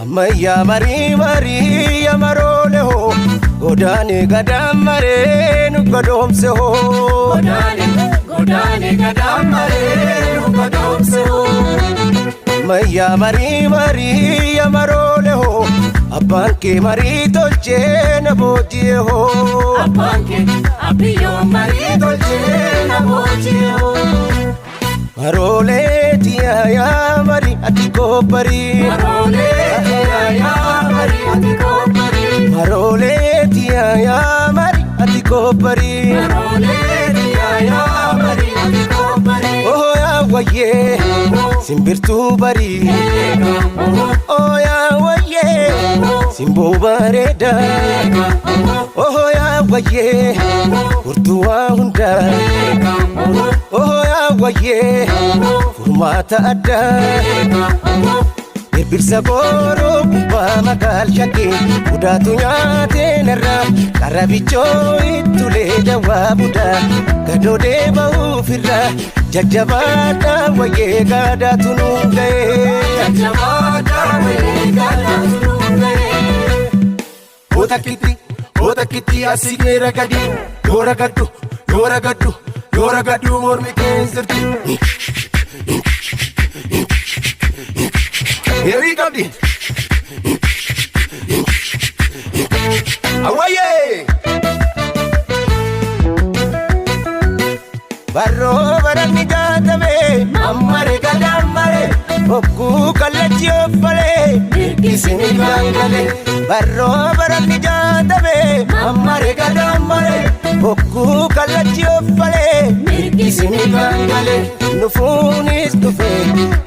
Ammayyaa marii marii yamaroole hoo godaane gadaan maree nu godoomse hoo. Godaane godaane gadaan maree nu godoomse hoo. Ammayyaa marii marii yamaroole hoo abbaan kee marii tolchee na booji'e hoo. Abbaan kee abbiyyoo marii tolchee na booji'e hoo. Maroolee tiyaayaa marii ati koopparii. Maroolee tiyaayaa marii ati koopparii. Maroolee tiyaayaa marii ati koopparii. Maroolee tiyaayaa marii ati koopparii. Oh yaa wayyee simbirtuu barii. Oh yaa wayyee simboo bareedaa. Oh yaa wayyee furtuu waa hundaa. Oh yaa wayyee furmaata addaa. Birbirsa gooroo gubbaa magaal shakkee budaatu nyaatee narraa qarabichoo ittulee dawaa budaa gadoodee ba'uufirraa jajjabaadhaa wayyee gaadaatu nuun ga'ee. Jajjabaadhaa wayyee gaadaatu nuun ga'ee. Otakkitti otakkitti asii geera gadi yoo ragaddu yoo ragaddu yoo ragaddu mormi kee sirti. Heerii qabdi. Awwayyee! Barroo baranni jaatame ammare gadammare bokkuu kallachi offalee mirgisini gaangale. Barroo baranni jaatame ammare gadammare bokkuu kallachi offalee mirgisini gaangale. Nufuunis dhufe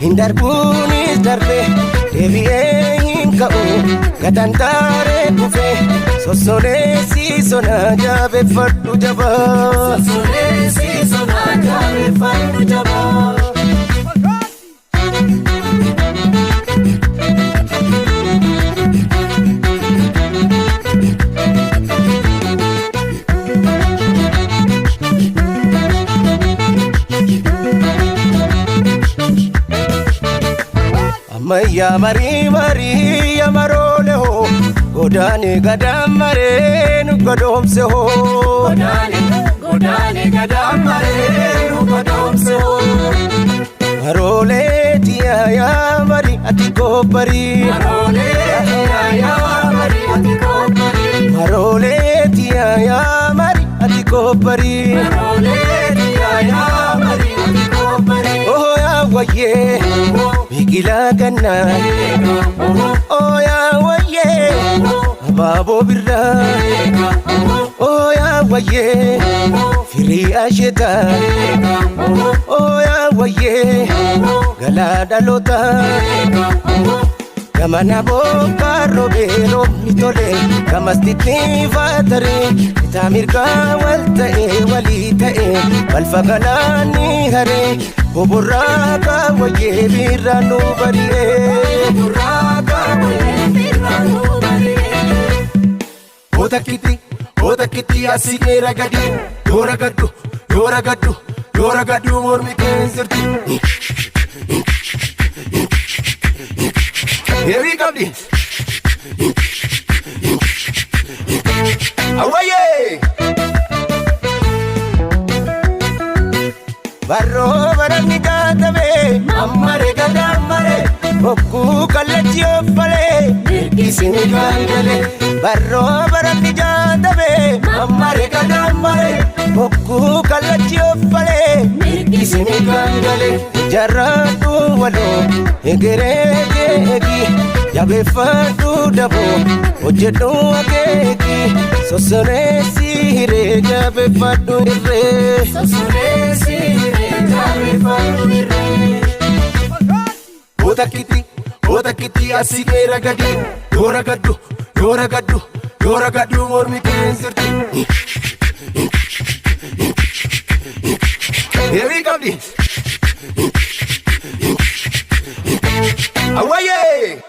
hin darbuunis darbe deebi'ee hin ka'u gatantaaree kufe sossolee sona jabeeffadhu jabaa. Sossolee sonaa jabeeffadhu jabaa. Ammayyaa marii marii yamaroole hoo godaane gadaan maree nu godoomse hoo. Godaane godaane gadaan maree nu godoomse hoo. Maroolee tiyaayaa marii ati koopparii. Maroolee tiyaayaa marii ati koopparii. Maroolee tiyaayaa marii ati koopparii. Maroolee tiyaayaa marii ati koopparii. Oh yaa wayyee biqilaa gannaa. Oh yaa wayyee abaaboo birraa. Oh yaa wayyee firii asheetaa. Oh yaa wayyee galaa dhalootaa. Gamana bokkaa roobee roobni tole gamas tittiifataree bitaa mirgaa wal ta'ee walii ta'ee balfa galaanni haree boborraa kaawwayyee birraa nu bari'ee. Burraa wayyee birraa nu bari'ee. Otakkitti otakkitti asii geera gadi yoo ragaddu yoo ragaddu yoo ragaddu mormi kee sirti. Heerii qabdi. Awwayyee! Barroo baranni jaatame ammare gadammare bokkuu kallachi offalee mirgisini gaangale. Barroo baranni jaatame ammare gadammare bokkuu kallachi offalee mirgisini gaangale. Jaarraadhu waloo egeree keeki jabeeffadhu daboo hojjedhu akeeki sossoneessi hiree jabeeffadhu irree. Sossolee siree jabeeffadhu irree. Otakkitti otakkitti asii geera gadi yoo ragaddu yoo ragaddu yoo ragaddu mormi kee sirti. Heerii qabdi. Awwayyee!